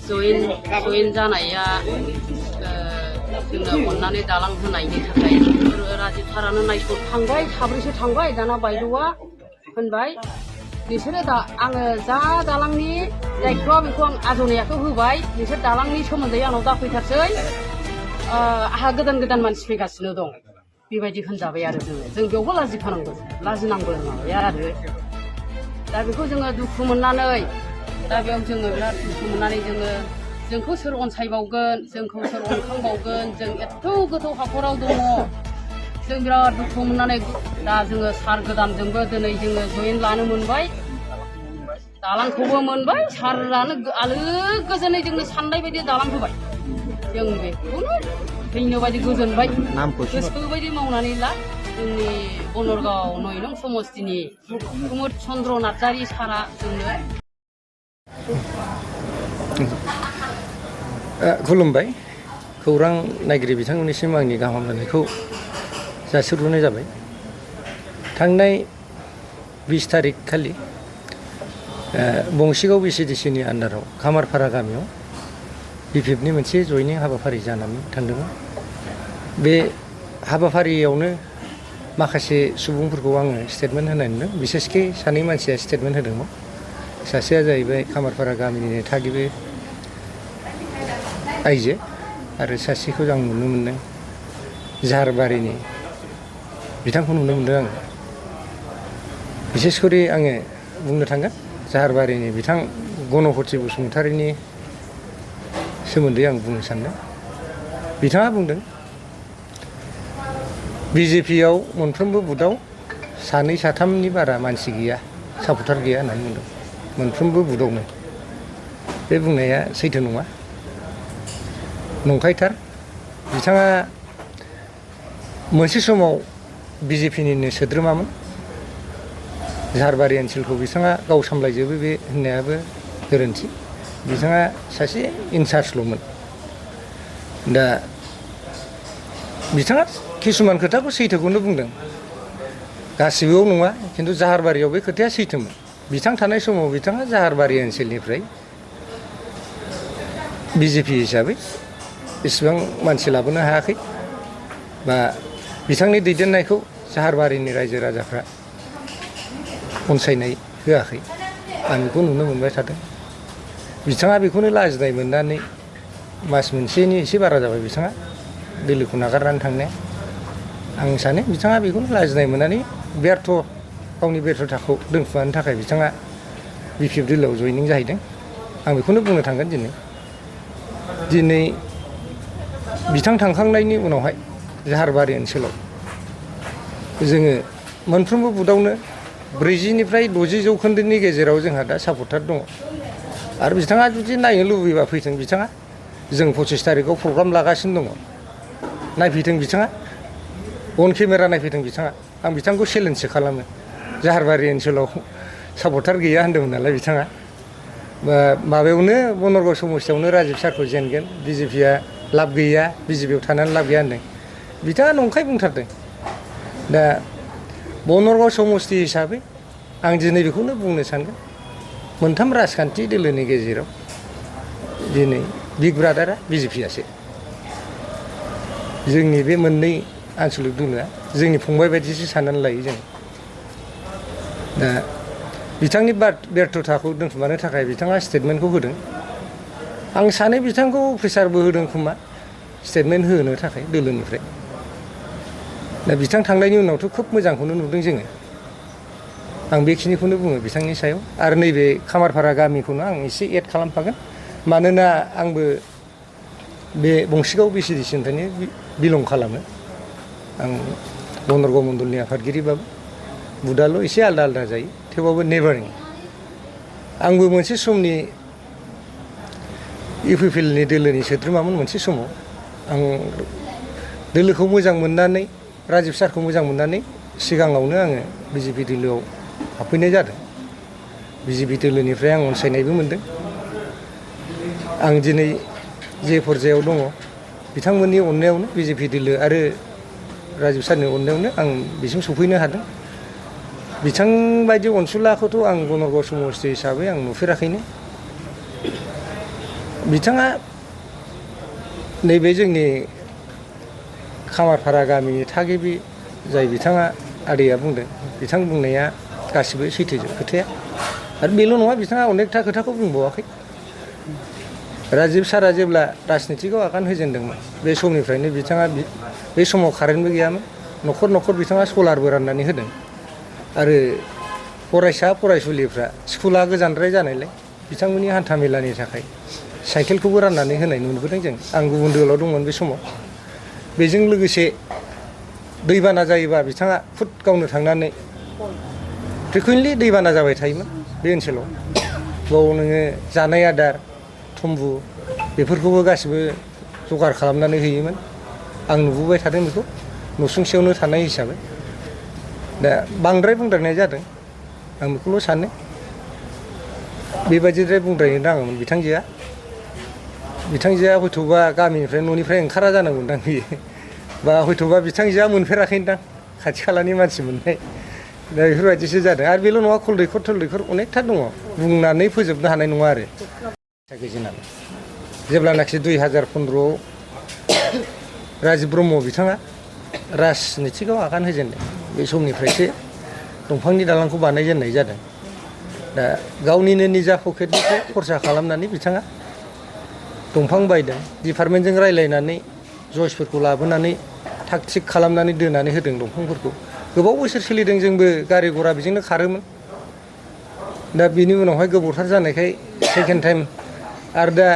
जयेन जानाया जोंनो अननानै दालां होनायनि थाखाय राजिबसारानो नायस'नखांबाय साब्रैसो थांबाय दाना बायद'आ होनबाय बिसोरो आङो जा दालांनि दायथ'आ बेखौ आं आजौनायाखौ होबाय बिसोर दालांनि सोमोन्दै आंनाव दाफैथारसै आहा गोदान मानसि फैगासिनो दं बेबायदि होनजाबाय आरो जों बेयावबो लाजिनांगौ माबाया आरो दा बेखौ जोङो दुखु मोननानै दा बेयाव जोङो बिराद दुखु मोननानै जोंखौ सोर अनसायबावगोन जोंखौ सोर अनखांबावगोन जों एथ' गोथौ हाखराव दङ जों बिराद दुखु मोननानै दा जोङो सार गोदानजोंबो दिनै जोङो जयेन लानो मोनबाय दालांखौबो मोनबाय सारानो आलो गोजोनै जोंनो साननाय बायदि दालां होबाय जों बेखौनो थैनो बायदि गोजोनबाय गोसो बायदि मावनानै ला जोंनि बनरगाव 9 नं समस्तिनि प्रमद चन्द्र नार्जारि सारा जोंनो खुलुमबाय खौरां नायगिरि बिथांमोननिसिम आंनि गाहाम हामलायनायखौ जासिहरनाय जाबाय थांनाय 20 थारिख खालि बंसिगाव बिसिडिसिनि आन्डाराव खामारपारा गामियाव बिपिएफनि मोनसे जयनिं हाबाफारि जानानै थांदोंमोन बे हाबाफारियावनो माखासे सुबुंफोरखौ आङो स्टेटमेन्ट होनाय नुदों बिसेसके सानै मानसिया स्टेटमेन्ट होदोंमोन सासेया जाहैबाय खामारपारा गामिनिनो थागिबि आइजो आरो सासेखौ आं नुनो मोन्दों जाहारबारिनि बिथांखौ नुनो मोन्दों आङो बिसेसकरि आङो बुंनो थांगोन जाहारबारिनि बिथां गणपति बसुमतारिनि सोमोन्दै आं बुंनो सानदों बिथाङा बुंदों बिजेपियाव मोनफ्रोमबो बुथआव सानै साथामनि बारा मानसि गैया सापर्टार गैया होननानै बुंदों मोनफ्रोमबो बुथआवनो बे बुंनाया सैथो नङा नंखायथार बिथाङा मोनसे समाव बिजेपिनिनो सोद्रोमामोन जाहारबारि ओनसोलखौ बिथाङा गाव सामलायजोबो बे होननायाबो गोरोन्थि बिथाङा सासे इनसार्जल'मोन दा बिथाङा किसुमान खोथाखौ सैथोखौनो बुंदों गासिबोआव नङा खिन्थु जाहारबारियाव बे खोथाया सैथोमोन बिथां थानाय समाव बिथाङा जाहारबारि ओनसोलनिफ्राय बिजेपि हिसाबै इसेबां मानसि लाबोनो हायाखै बा बिथांनि दैदेननायखौ जाहारबारिनि रायजो राजाफ्रा अनसायनाय होआखै आं बेखौ नुनो मोनबाय थादों बिथाङा बेखौनो लाजिनाय मोननानै मास मोनसेनि एसे बारा जाबाय बिथाङा दोलोखौ नागारनानै थांनाया आं सानो बिथाङा बेखौनो लाजिनाय मोननानै गावनि बेर्थ'थाखौ दोनखुमानो थाखाय बिथाङा बिपिएफ दोलोआव जयनिं जाहैदों आं बेखौनो बुंनो थांगोन दिनै बिथां थांखांनायनि उनावहाय जाहारबारि ओनसोलाव जोङो मोनफ्रोमबो बुथआवनो 40निफ्राय 60 जौखोन्दोनि गेजेराव जोंहा दा सापर्टार दङ आरो बिथाङा जुदि नायनो लुबैबा फैथों बिथाङा जों 25 थारिखआव प्रग्राम लागासिनो दङ नायफैथों बिथाङा अन केमेरा नायफैथों बिथाङा आं बिथांखौ चेलेन्जसो खालामो जाहारबारि ओनसोलाव सापर्टार गैया होनदोंमोन नालाय बिथाङा माबायावनो बनरगाव समस्तियावनो राजिब सारखौ जेनगोन बिजेपिया लाब गैया बिजेपियाव थानानै लाब गैया होनदों बिथाङा नंखाय बुंथारदों दा बनरगाव समस्ति हिसाबै आं दिनै बेखौनो बुंनो सानगोन मोनथाम राजखान्थि दोलोनि गेजेराव दिनै बिग ब्रादारा बिजेपियासो जोंनि बे मोननै आन्सलिक दोलोआ जोंनि फंबाय बायदिसो साननानै लायो जों दा बिथांनि बेर्थ'थाखौ दोनखुमानो थाखाय बिथाङा स्टेटमेन्टखौ होदों आं सानो बिथांखौ प्रेसारबो होदों खोमा स्टेटमेन्ट होनो थाखाय दोलोनिफ्राय दा बिथां थांनायनि उनावथ' खोब मोजांखौनो नुदों जोङो आं बेखिनिखौनो बुङो बिथांनि सायाव आरो नैबे खामारपारा गामिखौनो आं एसे एड खालामफागोन मानोना आंबो बे बंसिगाव बिसिडिसिनिफ्रायनो बिलं खालामो आं बनरगाव मण्डलनि आफादगिरिबाबो बुथआल' एसे आलदा जायो थेवबाबो नेबारिं आंबो मोनसे समनि इउपिपिएलनि दोलोनि सोद्रोमामोन मोनसे समाव आं दोलोखौ मोजां मोननानै राजिब सारखौ मोजां मोननानै सिगाङावनो आङो बिजेपि दोलोआव हाबफैनाय जादों बिजेपि दोलोनिफ्राय आं अनसायनायबो मोनदों आं दिनै जे पर्यायाव दङ बिथांमोननि अननायावनो बिजेपि दोलो आरो राजिब सारनि अननायावनो आं बिसिम सफैनो हादों बिथांबायदि अनसुलाखौथ' आं बनरगाव समस्ति हिसाबै आं नुफेराखैनो बिथाङा नैबे जोंनि खामारपारा गामिनि थागिबि जाय बिथाङा आदैया बुंदों बिथां बुंनाया गासिबो सैथोजोब खोथाया आरो बेल' नङा बिथाङा अनेकथा खोथाखौ बुंबावाखै राजिब सारा जेब्ला राजनितिकआव आगान होजेनदोंमोन बे समनिफ्रायनो बिथाङा बे समाव कारेन्टबो गैयामोन न'खर न'खर बिथाङा सलारबो राननानै होदों आरो फरायसा फरायसुलिफ्रा स्कुला गोजानद्राय जानायलाय बिथांमोननि हान्था मेलानि थाखाय साइकेलखौबो राननानै होनाय नुबोदों जों आं गुबुन दोलाव दंमोन बे समाव बेजों लोगोसे दैबाना जायोबा बिथाङा खुद गावनो थांनानै फ्रिकुवेन्टलि दैबाना जाबाय थायोमोन बे ओनसोलाव बाव नोङो जानाय आदार थम्बु बेफोरखौबो गासिबो जगार खालामनानै होयोमोन आं नुबोबाय थादों बेखौ न'सुंसेयावनो थानाय हिसाबै दा बांद्राय बुंद्रायनाय जादों आं बेखौल' सानो बेबायदिद्राय बुंद्रायनो नाङामोन बिथांजोआ हयथ'बा गामिनिफ्राय न'निफ्राय ओंखारा जानांगौदां बियो बा हयथ'बा बिथांजोआ मोनफेराखैदां खाथि खालानि मानसि मोननाय दा बेफोरबायदिसो जादों आरो बेल' नङा खल दैखर थल दैखर अनेकथा दङ बुंनानै फोजोबनो हानाय नङा आरो जेब्लानाखि 2015आव राजिब ब्रह्म बिथाङा राजनितिकआव आगान होजेनदों बे समनिफ्रायसो दंफांनि दालांखौ बानायजेननाय जादों दा गावनिनो निजा पकेटनिफ्राय खरसा खालामनानै बिथाङा दंफां बायदों डिपार्टमेन्टजों रायज्लायनानै जइसफोरखौ लाबोनानै थाग थिग खालामनानै दोनानै होदों दंफांफोरखौ गोबाव बोसोर सोलिदों जोंबो गारि घरा बेजोंनो खारोमोन दा बिनि उनावहाय गोबावथार जानायखाय सेकेन्ड टाइम आरो दा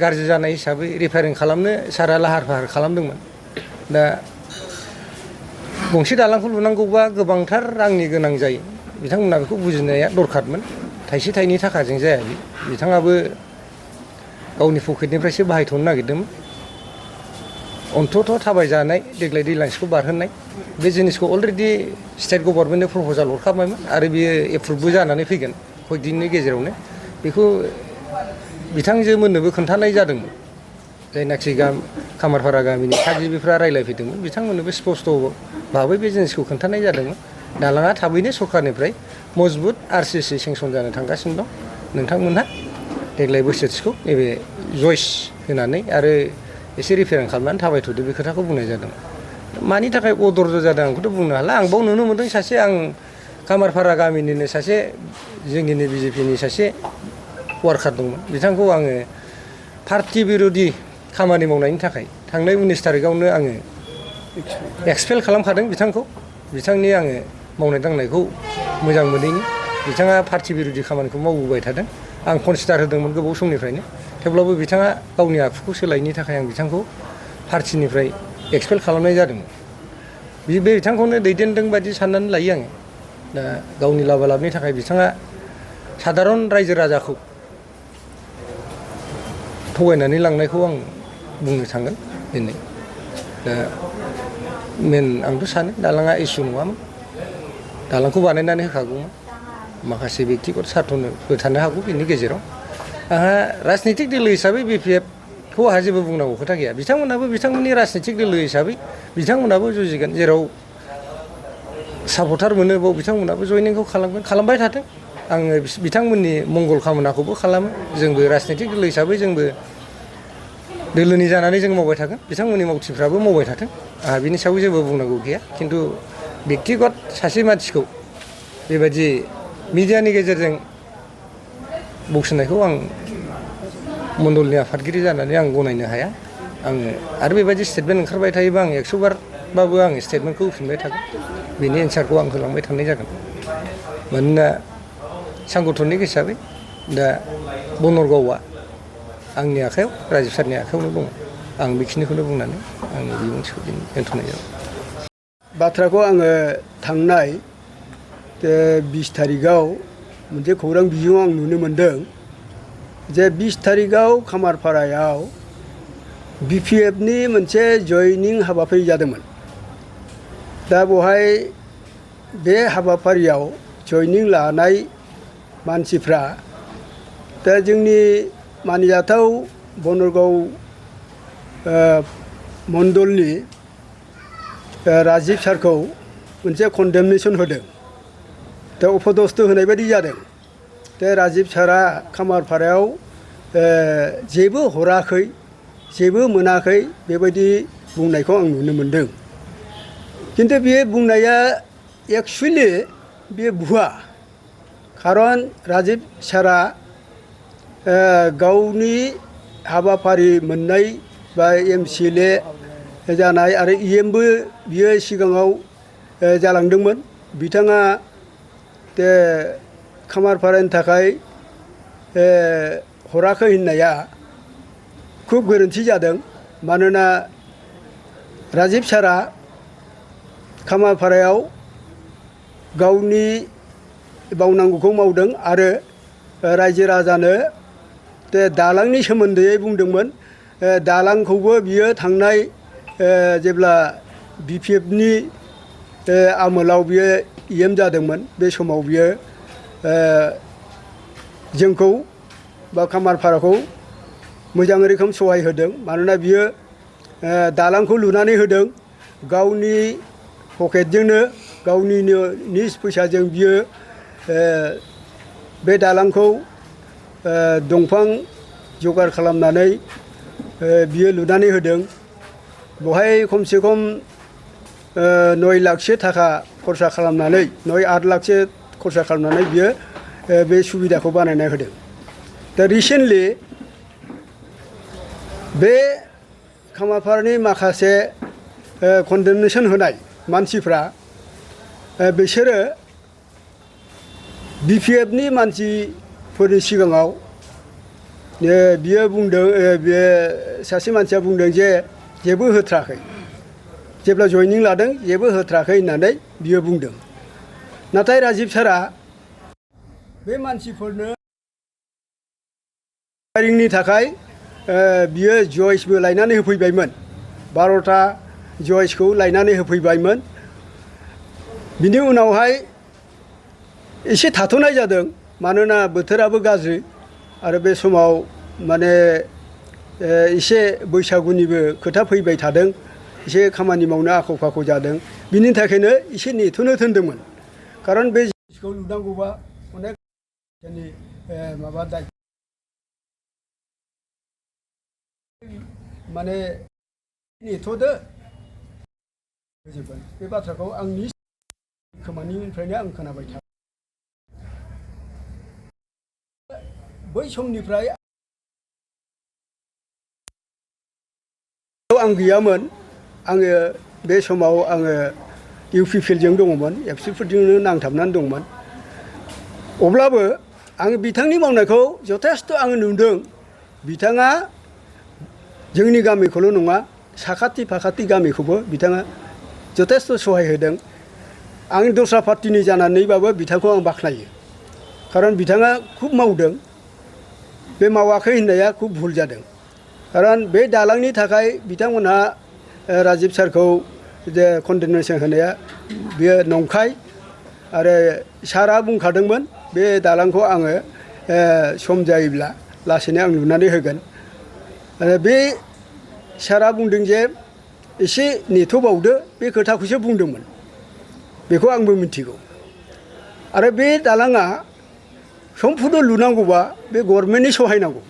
गाज्रि जानाय हिसाबै रिपेयारिं खालामनो सारा लाहार फाहार खालामदोंमोन दा गंसे दालांखौ लुनांगौबा गोबांथार रांनि गोनां जायो बिथांमोना बेखौ बुजिनाया दरखारमोन थाइसे थाइनै थाखाजों जाया बिथाङाबो गावनि पकेटनिफ्रायसो बाहायथ'नो नागिरदोंमोन अन्थ'थ' थाबायजानाय देग्लाय दैज्लांसेखौ बारहोनाय बे जिनिसखौ अलरेडि स्टेट गभर्नमेन्टनो प्रप'जाल हरखाबायमोन आरो बियो एप्रुभबो जानानै फैगोन कयदिननि गेजेरावनो बेखौ बिथांजो मोननोबो खोन्थानाय जादोंमोन जायनाखि खामारपारा गामिनि थागिबिफ्रा रायज्लायफैदोंमोन बिथांमोननोबो स्पस्ट' भाबै बे जिनिसखौ खोन्थानाय जादोंमोन दालाङा थाबैनो सरखारनिफ्राय मजबुत RCC सेंसन जानो थांगासिनो दं नोंथांमोनहा देग्लाय बोसोरसेखौ नैबे जइस होनानै आरो एसे रिपेयारिं खालामनानै थाबायथ'दो बे खोथाखौ बुंनाय जादों मानि थाखाय अदर्ज जादों आंखौथ' बुंनो हाला आं बाव नुनो मोन्दों सासे आं खामारपारा गामिनिनो सासे जोंनिनो BJPनि सासे वार्कार दंमोन बिथांखौ आङो पार्टि बिर'धि खामानि मावनायनि थाखाय थांनाय 19 थारिखआवनो आङो एक्सपेल खालामखादों बिथांखौ बिथांनि आङो मावनाय दांनायखौ मोजां मोनैनि बिथाङा पार्टि बिर'धि खामानिखौ मावबोबाय थादों आं कनसिडार होदोंमोन गोबाव समनिफ्रायनो थेवब्लाबो बिथाङा गावनि आखुखौ सोलायनि थाखाय आं बिथांखौ पार्टिनिफ्राय एक्सपेल खालामनाय जादोंमोन बे बिथांखौनो दैदेनदों बायदि साननानै लायो आङो दा गावनि लाबा लाबनि थाखाय बिथाङा सादारन रायजो राजाखौ थगायनानै लांनायखौ आं बुंनो थांगोन दिनै दा मेन आंथ' सानो दालाङा इसु नङामोन दालांखौ बानायनानै होखागौमोन माखासे बेक्तिगत सार्थ'नोबो थानो हागौ बिनि गेजेराव आंहा राजनितिक दोलो हिसाबै BPF खौ आंहा जेबो बुंनांगौ खोथा गैया बिथांमोनाबो बिथांमोननि राजनितिक दोलो हिसाबै बिथांमोनाबो जुजिगोन जेराव सापर्टार मोनो बाव बिथांमोनाबो जयनिंखौ खालामबाय थाथों आङो बिथांमोननि मंगल कामनाखौबो खालामो जोंबो राजनितिक दोलो हिसाबै जोंबो दोलोनि जानानै जों मावबाय थागोन बिथांमोननि मावथिफ्राबो मावबाय थाथों आंहा बिनि सायाव जेबो बुंनांगौ गैया खिन्थु बेक्तिगत सासे मानसिखौ बेबायदि मिडियानि गेजेरजों बखिनायखौ आं मण्डलनि आफादगिरि जानानै आं गनायनो हाया आङो आरो बेबायदि स्टेटमेन्ट ओंखारबाय थायोबा आं 100 बारबाबो आं स्टेटमेन्टखौ होफिनबाय थागोन बेनि एन्सारखौ आं होलांबाय थानाय जागोन मानोना सांगठनिक हिसाबै दा बनरगावआ आंनि आखायाव राजिब सारनि आखायावनो दङ आं बेखिनिखौनो बुंनानै आंनि बिबुंथिखौ दोनथ'नाय जाबाय बाथ्राखौ आङो थांनाय 20 थारिखआव मोनसे खौरां बिजोङाव आं नुनो मोन्दों जे 20 थारिखआव खामारपारायाव BPFनि मोनसे जयनिं हाबाफारि जादोंमोन दा बेवहाय बे हाबाफारियाव जयनिं लानाय मानसिफ्रा दा जोंनि मानिजाथाव बनरगाव मण्डलनि राजिब सारखौ मोनसे कन्डेमनेसन होदों दा अपदस्थ होनाय बायदि जादों दा राजिब सारा खामारपारायाव जेबो हराखै जेबो मोनाखै बेबायदि बुंनायखौ आं नुनो मोनदों खिन्थु बे बुंनाया एक्सुवेलि बे भुवा खारन राजिब सारा गावनि हाबाफारि मोननाय बा MCLA जानाय आरो EMबो बियो सिगाङाव जालांदोंमोन बिथाङा खामारपारानि थाखाय हराखै होननाया खुब गोरोन्थि जादों मानोना राजिब सारा खामारपारायाव गावनि मावनांगौखौ मावदों आरो रायजो राजानो दालांनि सोमोन्दै बुंदोंमोन दालांखौबो बियो थांनाय जेब्ला BPFनि आमोलाव बियो EM जादोंमोन बे समाव बियो जोंखौ बा खामारपाराखौ मोजां रोखोम सहाय होदों मानोना बियो दालांखौ लुनानै होदों गावनि पकेटजोंनो गावनि निज फैसाजों बियो बे दालांखौ दंफां जगार खालामनानै बियो लुनानै होदों बहाय खमसे खम 9 लाखसो थाखा खरसा खालामनानै 9-8 लाखसो खरसा खालामनानै बियो बे सुबिदाखौ बानायना होदों दा रिसेन्टलि बे खामारपारानि माखासे कन्डेमनेसन होनाय मानसिफ्रा बिसोरो BPFनि मानसिफोरनि सिगाङाव बियो बुंदों बे सासे मानसिया बुंदों जे जेबो होथ्राखै जेब्ला जयनिं लादों जेबो होथ्राखै होननानै बियो बुंदों नाथाय राजिब सारा बे मानसिफोरनो हायरिंनि थाखाय बियो जइसबो लायनानै होफैबायमोन 12टा जइसखौ लायनानै होफैबायमोन बिनि उनावहाय एसे थाथ'नाय जादों मानोना बोथोराबो गाज्रि आरो बे समाव माने एसे बैसागुनिबो खोथा फैबाय थादों एसे खामानि मावनो आख' फाख' जादों बिनि थाखायनो एसे नेथ'नो थिनदोंमोन खारन बे जिनिसखौ लुनांगौबा अनेक माबा दायित्व माने नेथ'दो होजोबगोन बे बाथ्राखौ आंनि खोमानिफ्रायनो आं खोनाबाय थादों बै समनिफ्राय आं गैयामोन आङो बे समाव आङो UPPLजों दङमोन एबसुफोरजोंनो नांथाबनानै दंमोन अब्लाबो आं बिथांनि मावनायखौ जथेस्थ' आङो नुदों बिथाङा जोंनि गामिखौल' नङा साखाथि फाखाथि गामिखौबो बिथाङा जथेस्थ' सहाय होदों आं दस्रा पार्टिनि जानानैबाबो बिथांखौ आं बाख्नायो खारन बिथाङा खुब मावदों बे मावाखै होननाया खुब भुल जादों खारन बे दालांनि थाखाय बिथांमोनहा राजिब सारखौ जे कन्डेमनेसन होनाया बेयो नंखाय आरो सारा बुंखादोंमोन बे दालांखौ आङो सम जायोब्ला लासैनो आं लुनानै होगोन आरो बे सारा बुंदों जे एसे नेथ'बावदो बे खोथाखौसो बुंदोंमोन बेखौ आंबो मिथिगौ आरो बे दालाङा सम्पुर्ण लुनांगौबा बे गभर्नमेन्टनि सहाय नांगौ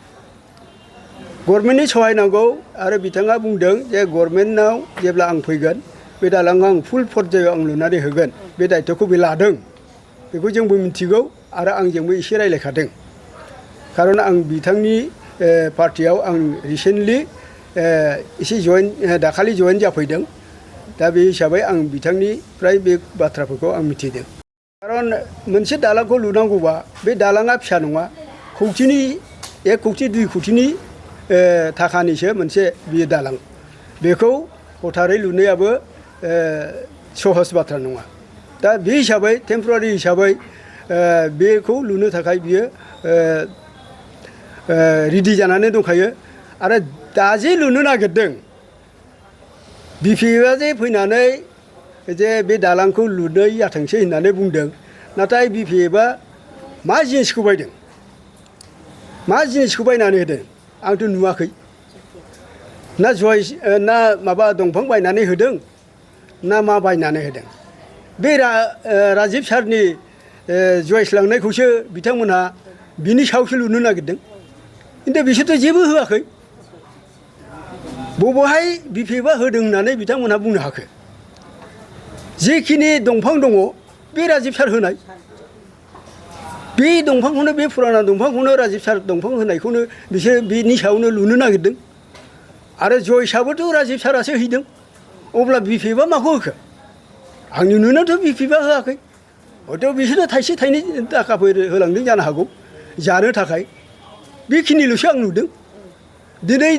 गभर्नमेन्टनि सहाय नांगौ आरो बिथाङा बुंदों जे गभर्नमेन्टनाव जेब्ला आं फैगोन बे दालांखौ आं फुल फर्जायाव आं लुनानै होगोन बे दायित्वखौ बे लादों बेखौ जोंबो मिथिगौ आरो आंजोंबो एसे रायज्लायखादों खारन आं बिथांनि पार्टियाव आं रिसेन्टलि एसे दाखालि जयेन जाफैदों दा बे हिसाबै आं बिथांनिफ्राय बे बाथ्राफोरखौ आं मिथिदों खारन मोनसे दालांखौ लुनांगौबा बे दालाङा फिसा नङा कौटिनि 1 कौटि 2 कौटिनि थाखानिसो मोनसे बियो दालां बेखौ हथारै लुनायाबो सहज बाथ्रा नङा दा बे हिसाबै टेम्परारि हिसाबै बेखौ लुनो थाखाय बियो रेडि जानानै दंखायो आरो दा जे लुनो नागिरदों BPFआ जे फैनानै जे बे दालांखौ लुनाय जाथोंसै होननानै बुंदों नाथाय BPFआ मा जिनिसखौ बायदों मा जिनिसखौ बायनानै होदों आंथ' नुवाखै ना जइस ना माबा दंफां बायनानै होदों ना मा बायनानै होदों बे राजिब सारनि जइस लांनायखौसो बिथांमोनहा बिनि सायावसो लुनो नागिरदों खिन्थु बिसोरथ' जेबो होआखै बबेहाय बिफिएफआ होदों होननानै बिथांमोनहा बुंनो हाखो जेखिनि दंफां दङ बे राजिब सार होनाय बे दंफांखौनो बे फुराना दंफांखौनो राजिब सार दंफां होनायखौनो बिसोर बेनि सायावनो लुनो नागिरदों आरो जय साबोथ' राजिब सारासो हैदों अब्ला बिफिएफआ माखौ होखो आंनि नुनायावथ' बिफिएफआ होआखै हयथ' बिसोरनो थाइसे थाइनै थाखाफोर होलांदों जानो हागौ जानो थाखाय बेखिनिल'सो आं नुदों दिनै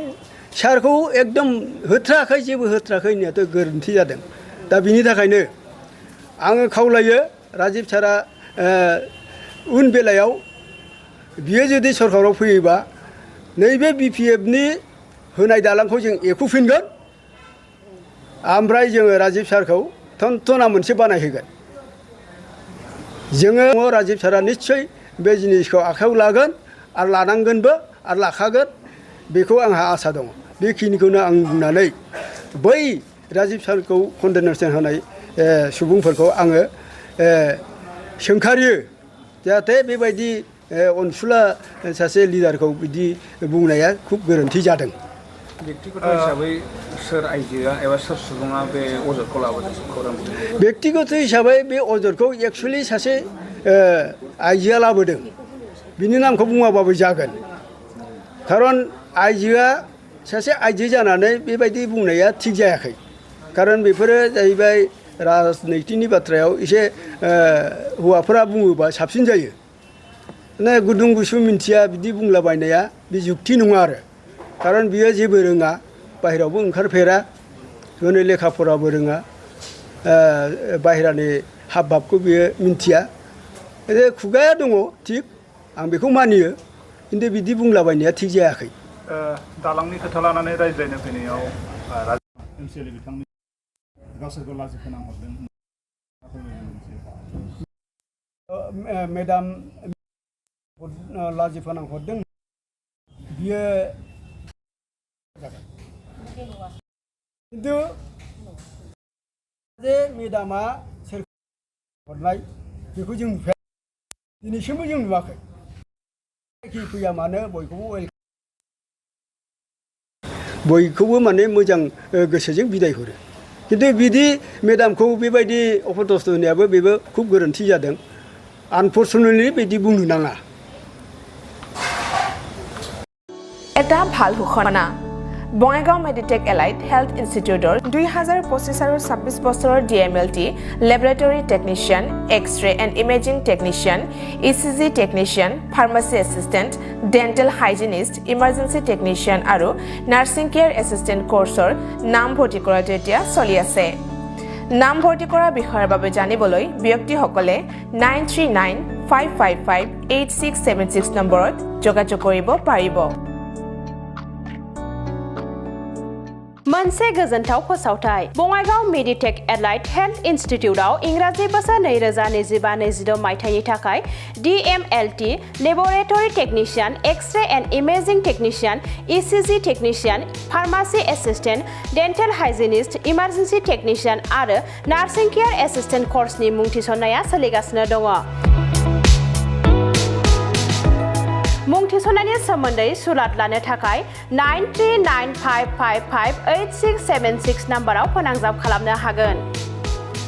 सारखौ एकदम होथ्राखै जेबो होथ्राखै होननायाथ' गोरोन्थि जादों दा बिनि थाखायनो आङो खावलायो राजिब सारा उन बेलायाव बियो जुदि सरकाराव फैयोबा नैबे बिपिएफनि होनाय दालांखौ जों एखुफिनगोन ओमफ्राय जोङो राजिब सारखौ थनथना मोनसे बानायहोगोन जोङो राजिब सारा निस्सय बे जिनिसखौ आखायाव लागोन आरो लानांगोनबो आरो लाखागोन बेखौ आंहा आसा दङ बेखिनिखौनो आं बुंनानै बै राजिब सारखौ कन्डेनेसन होनाय सुबुंफोरखौ आङो सोंखारियो जाहाथे बेबायदि अनसुला सासे लिडारखौ बिदि बुंनाया खुब गोरोन्थि जादों व्यक्तिगत हिसाबै सोर आइजोआ एबा सोर सुबुङा बे अजदखौ लाबोदों खौरां व्यक्तिगत हिसाबै बे अजदखौ एक्सुवेलि सासे आइजोआ लाबोदों बिनि नामखौ बुङाबाबो जागोन खारन आइजोआ सासे आइजो जानानै बेबायदि बुंनाया थिग जायाखै खारन बेफोरो जाहैबाय राजनितिनि बाथ्रायाव एसे हौवाफोरा बुङोबा साबसिन जायो माने गुदुं गुसु मिन्थिया बिदि बुंलाबायनाया बे जुक्ति नङा आरो खारन बियो जेबो रोङा बाहेरायावबो ओंखारफेरा बेखौनो लेखा फराबो रोङा बाहेरानि हाब भाबखौ बियो मिन्थिया खुगाया दङ थिग आं बेखौ मानियो खिन्थु बिदि बुंलाबायनाया थिग जायाखै दालांनि खोथा लानानै रायज्लायनो फैनायाव ओनसोलनि बिथांनि गावसोरखौ लाजि फोनांहरदों मेडाम लाजि फोनांहरदों बियो खिन्थु जे मेडामा सोर हरनाय बेखौ जों नुफेराखै दिनैसिमबो जों नुवाखै जायखि फैया मानो बयखौबो माने मोजां गोसोजों बिदाय हरो खिन्थु बिदि मेडामखौ बेबायदि अपदस्थ होनायाबो बेबो खुब गोरोन्थि जादों आनफर्चुनेटलि बिदि बुंनो नाङा এটা ভাল ঘোষণা বঙাইগাঁও মেডিটেক এলাইট হেল্থ ইনষ্টিটিউটৰ 2025 আৰু 26 বছৰৰ DMLT laboratory technician X-ray and imaging technician ECG technician pharmacy assistant dental hygienist emergency technician আৰু নাৰ্ছিং কেয়াৰ এছিষ্টেণ্ট কোৰ্চৰ নাম ভৰ্তি কৰাটো এতিয়া চলি আছে নাম ভৰ্তি কৰাৰ বিষয়ৰ বাবে জানিবলৈ ব্যক্তিসকলে 9395558676 নম্বৰত যোগাযোগ কৰিব পাৰিব मोनसे गोजोनथाव फोसावथाय बङाइगाव मेडिटेक एलाइट हेल्थ इन्स्टिट्यूटआव इंराजि बोसोर 2025-26 मायथाइनि थाखाय DMLT laboratory technician X-ray and imaging technician ECG technician pharmacy assistant dental hygienist emergency technician आरो नार्सिं केयार एसिस्टेंट कोर्सनि मुं थिसननाया सोलिगासिनो दङ मुं थिसननायनि सोमोन्दै सुलाद लानो थाखाय 9395558676 नाम्बाराव फोनांजाब खालामनो हागोन।